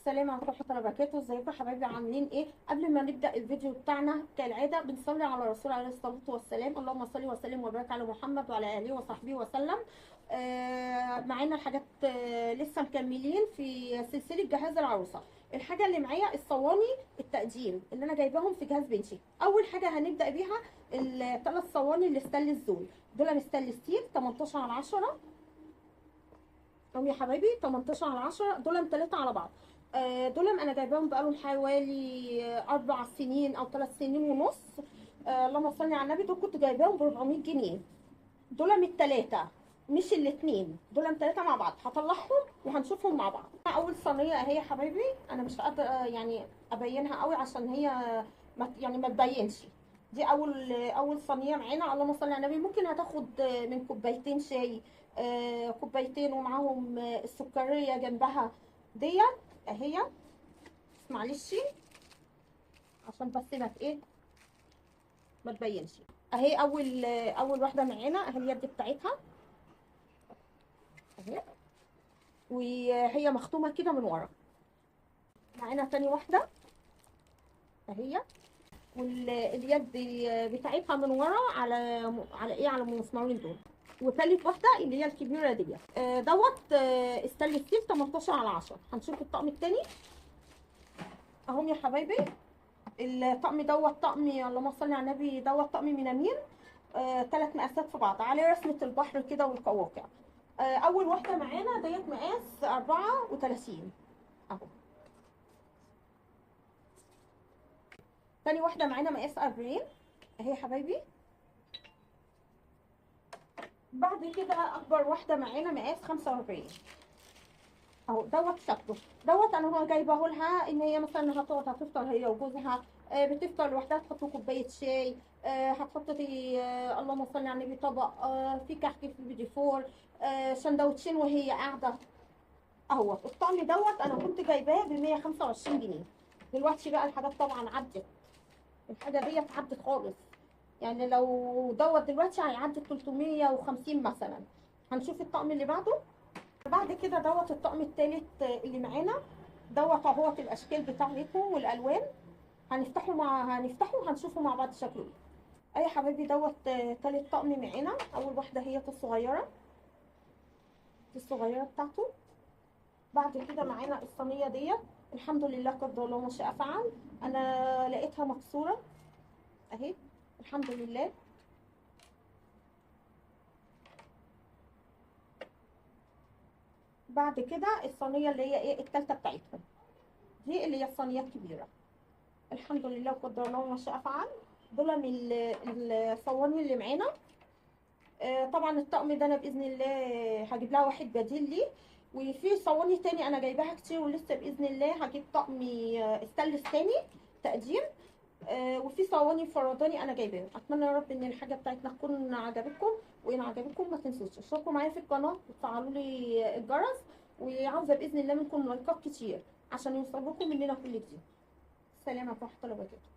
السلام عليكم ورحمة الله وبركاته. ازيكم يا حبايبي، عاملين ايه؟ قبل ما نبدا الفيديو بتاعنا كالعادة بنصلي على الرسول عليه الصلاة والسلام. اللهم صل وسلم وبارك على محمد وعلى اله وصحبه وسلم. معانا الحاجات، لسه مكملين في سلسلة جهاز العروسة. الحاجة اللي معايا الصواني التقديم اللي انا جايباهم في جهاز بنتي. اول حاجة هنبدا بيها الثلاث صواني اللي ستانلس دول، دول stainless steel 18 على 10 هم يا حبايبي، 18 على 10 دول 3 على بعض. دول انا جايباهم بقالهم حوالي 4 سنين او 3 سنين ونص. اللهم صل على النبي. دول كنت جايباهم ب 400 جنيه، دول من الثلاثة مش الاثنين، دول 3 مع بعض. هطلعهم وهنشوفهم مع بعض. اول صينية اهي يا حبايبي، انا مش قادرة يعني ابينها قوي عشان هي ما تبينش. دي اول صينية معانا. اللهم صل على النبي. ممكن هتاخد من كوبايتين شاي، كوبايتين ومعاهم السكريه جنبها ديت اهي. معلش عشان بس ما تبينش. اهي اول واحدة معانا اهي اليد بتاعتها اهي، وهي مختومه كده من ورا. معانا تاني واحدة اهي، واليد بتاعتها من ورا على ايه، على المسمارين دول. وثالث واحدة اللي هي الكبيرة دي، دوت stainless steel 18 على 10. هنشوف الطقم الثاني اهم يا حبايبي. الطقم دوت طقم، اللهم صل على النبي، دوت طقم منامين، 3 مقاسات في بعض، عليه رسمه البحر كده والقواقع. اول واحدة معانا ديت مقاس 34 اهو. تاني واحدة معانا مقاس 40 اهي يا حبايبي. بعد كده اكبر واحدة معانا مقاس 45 اهو. دوت شكله دوت انا جايبه لها ان هي مثلا هتقعد هتفطر هي وجوزها، بتفطر لوحدها، تحط كوباية شاي، هتحط اللهم صل على النبي طبق، في كحك، في بيديفور، سندوتشين وهي قاعدة اهو. الطقم دوت انا كنت جايباه ب 125 جنيه. دلوقتي بقى الحاجات طبعا عدت، الحاجة ديت عدت خالص، يعني لو دوت دلوقتي هيعدي 350 مثلا. هنشوف الطقم اللي بعده. بعد كده دوت الطقم الثالث اللي معانا دوت اهوت، الاشكال بتاعته والالوان. هنفتحه وهنشوفه مع بعض شكله ايه. اي حبايبي دوت ثالث طقم معانا. اول واحدة هي الصغيرة، الصغيرة بتاعته. بعد كده معانا الصينية ديت، الحمد لله قدر الله ما شاء فعل، انا لقيتها مكسورة اهي الحمد لله. بعد كده الصينية اللي هي ايه الثالثة بتاعتهم دي، اللي هي الصينية الكبيرة، الحمد لله قدر الله ما شاء فعل. دول من الصواني اللي معانا. طبعا الطقم ده انا باذن الله هجيب لها واحد بديل ليه، وفي صواني تاني انا جايباها كتير ولسه باذن الله هجيب طقم ستانلس تاني تقديم، وفي صواني فرداني انا جايباها. اتمنى يا رب ان الحاجة بتاعتنا تكون عجبتكم، وان عجبتكم ما تنسوش تشتركوا معايا في القناة وتفعلوا لي الجرس، وعاوزه باذن الله منكم لايكات كتير عشان يوصل لكم مننا كل جديد. السلام عليكم ورحمة الله وبركاته.